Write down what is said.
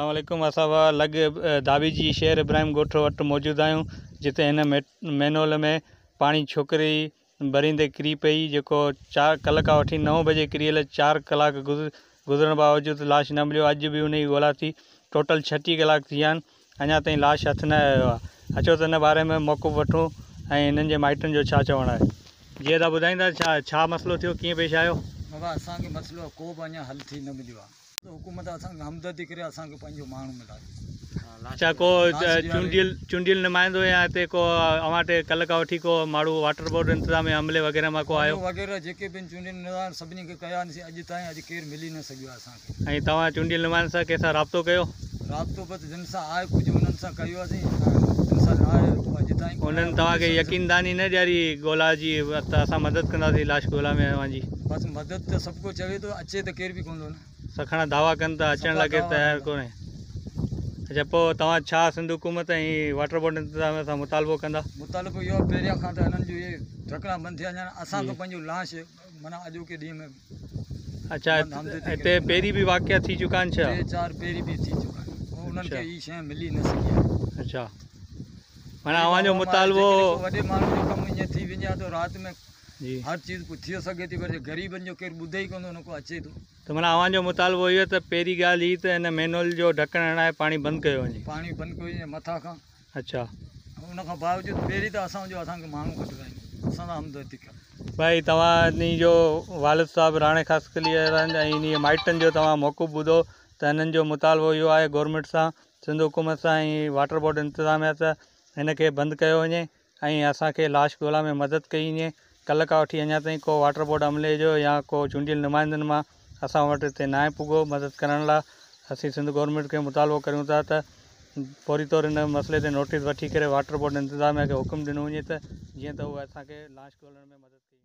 السلام عليڪم اسان لڳ داٻيجي شهر ابراهيم ڳوٺ وٽ موجود آهيون جتي هن مينهول ۾ پاڻي ڇوڪري ڀريندي ڪري پئي جيڪو چار ڪلهه کان وٺي نو بجي ڪريل 4 ڪلاڪ گذرڻ باوجود لاش نه مليو اڄ به ان جي ڳولا ٿي ٽوٽل 36 ڪلاڪ ٿي ويا آهن اڃا تائين لاش هٿ نه آيو آهي اچو ته ان باري ۾ موقف وٺون ۽ هنن جي مائٽن جو ڇا چوڻ آهي. جي ادا ٻڌائيندا ڇا ڇا مسئلو ٿيو ڪيئن پيش آيو. بابا اسان کي مسئلو ڪو به اڃا حل ٿي نه مليو آهي. حڪومت اسان کي همدردي ڪري اسان کي پنهنجو ماڻهو ملائي. اڇا ڪو چونڊيل چونڊيل نمائندو يا هتي ڪو اوهان وٽ ڪلهه کان وٺي ڪو ماڻهو واٽر بورڊ انتظاميا عملي وغيره مان ڪو آيو؟ وغيره جيڪي به چونڊيل نمائندا سڀني کي ڪيا آهن سي اڄ تائين اڄ ڪير ملي نه سگهيو آهي اسان کي. ۽ توهان چونڊيل نمائندن سان ڪنهن سان رابطو ڪيو؟ رابطو بس جن سان آهي ڪجهه انهن سان ڪيو آهي سين جن سان نه آهي اڄ تائين ڪونه انهن آيو. توهان کي يقين دهاني نه ڏياري ڳولا جي ته اسان مدد ڪنداسين لاش ڳولا ۾ اوهان جي؟ بس مدد ته سڀ ڪو چوي ٿو اچي ته ڪير به ڪونه ٿو نه. سکڻا دعويٰ ڪن ٿا اچڻ صفا لاء ڪير دعويٰ تيار ڪن ٿا. ڪونهي. اڇا پوء توهان ڇا سنڌ حڪومت ۽ واٽر بورڊ انتظاميا سان مطالبو ڪندا؟ مطالبو اهو آهي پهريان کان ته هنن جو اهي ڍڪڻا بند ٿيا وڃن اسان جي کي پنهنجو لاش معنيٰ اڄوڪي ڏينهن ۾ اڇا بند همدردي هتي ڪري پهرين به واقعا ٿي چڪا آهن ڇا؟ 3 4 پهرين به ٿي چڪا آهن پوء انهن کي اڇا هي شيء ملي نه سگهي آهي. اڇا معنيٰ غريب اوهان جو عوام آهي مطالبو جيڪڏهن ڪو وڏي ماڻهو جو ڪم ائين ٿي وڃي ها ته رات ۾ جي هر چيز پوء ٿي سگهي ٿي پر جي غريبن جو ڪير ٻڌي ئي ڪونه ٿو نه ڪو اچي ٿو. ته معنيٰ اوهان جو مطالبو اهو ته پهرين ڳالهه هي ته هن مينهول جو ڍڪڻ هڻائي پاڻي بند ڪيو وڃي. پاڻي بند ڪيو وڃي مٿان کان. اڇا. ان کان باوجود پهرين ته اسان جو اسان کي ماڻهو ڪڍرائين اسان سان همدردي ڪن. ڀائي توهان انهي جو والد صاحب راڻي خاصخيلي وارن ۽ انهي مائٽن جو توهان موقف ٻڌو ته هنن جو مطالبو اهو آهي گورنمينٽ سان سنڌ حڪومت سان ۽ واٽر بورڊ انتظاميا ته هن کي بند ڪيو وڃي ۽ اسان کي لاش ڳولا ۾ مدد ڪئي وڃي. ڪلهه کان وٺي اڃا تائين ڪو واٽر بورڊ عملي جو يا ڪو چونڊيل نمائندن مان اسان وٽ هتي ناهي پڳو مدد ڪرڻ لا اسين سنڌ گورنمينٽ کي مطالبو ڪريون ٿا ته فوري طور ان مسئلي تي نوٽيس وٺي ڪري واٽر بورڊ انتظاميا کي حڪم ڏنو وڃي ته جيئن ته هو اسان کي لاش ڳولڻ ۾ مدد ڪئي.